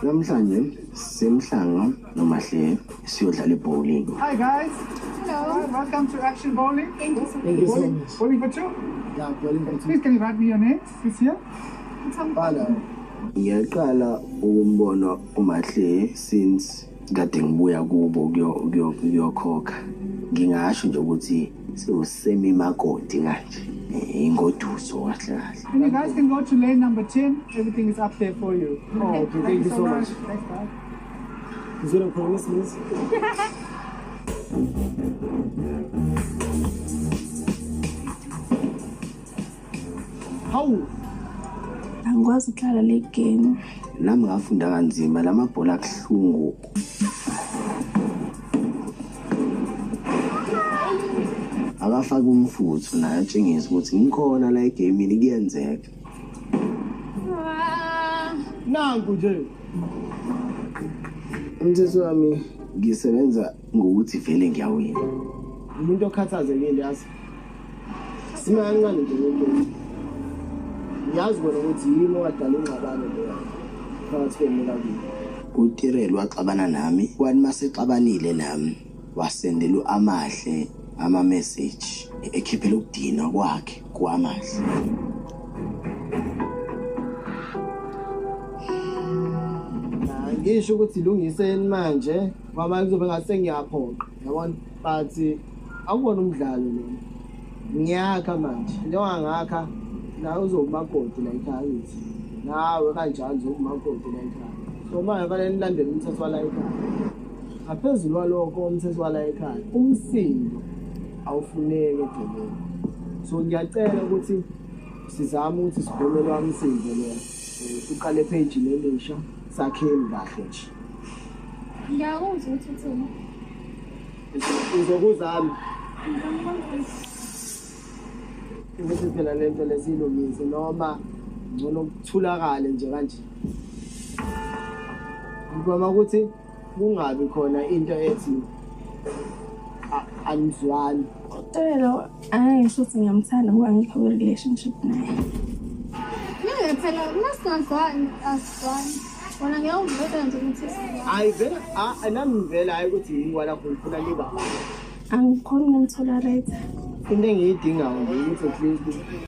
Namhlanje sisemhlanga noMahle siyodlala ibowling. Hi guys. Hello. Hi, welcome to Action Bowling. Thank you so much. Thank you so Bowling, much. bowling for two. Yeah, bowling for two. Please can you write me your names? This here. Bala. Ngiyaqala ukumbona uMahle since kade ngibuya kubo kuyokhokha. Ngingasho nje ukuthi sewusemi makoti kanje. Ingoduso kahle kahle. And you guys can go to lane number 10. Everything is up there for you. Oh, okay. Thank you so much. Thanks, bye. Is it a promise, please? Hawu, Angikwazi ukudlala le game. Nami ngafunda kanzima lamabhola akuhlungu. Akafaka umfutho naye atshengisa ukuthi ngikhona la egamini kuyenzeka. Nangu nje. Umthetho wami ngisebenza ngokuthi vele ngiyawina. Umuntu okhathazekile yazi. Sima kancane nje ngento. Ngiyazi kona ukuthi yini owadala ingxabano leyo phakathi kwenu nobabili. uTirelo waxabana nami, kwathi masexabanile nami wasendela uAmahle ama message ekhiphela ukudinwa kwakhe kuAmahle. Ngisho ukuthi ilungiseni manje ngoba kuzobe ngase ngiyaphoqa, yabona, but akubona umdlalo lona. Ngiyakha manje, njengoba ngakha nawe uzobumakoti la ekhaya kithi, nawe kanjalo uzobumakoti la ekhaya. So manje fanele nilandele umthetho wala ekhaya. Ngaphezulu kwalokho umthetho wala ekhaya, umsindo awufuneki egcekeni. So ngiyacela ukuthi sizame ukuthi sigome lo msindo lo, siqale page lelisha, sakheni kahle nje. Ngiyakuzwa ukuthi uthini. Uzokuzami ukuthi phela lento lesiyilungise noma ngcono kuthulakale nje kanje. Ngigwema ukuthi kungabi khona into ethi anizwani. UTirelo angisho ukuthi ngiyamthanda ngoba ngikho kwi-relationship naye. Ngeke phela masingazwani asizwani. Wona ngeke ungiveze nje ukuthi sizwane. Hayi vele, nami ngivele hayi ukuthi yini kwalapho ngifuna niba. Angikhoni ukumtolerate. Into engiyidingayo nje ukuthi at least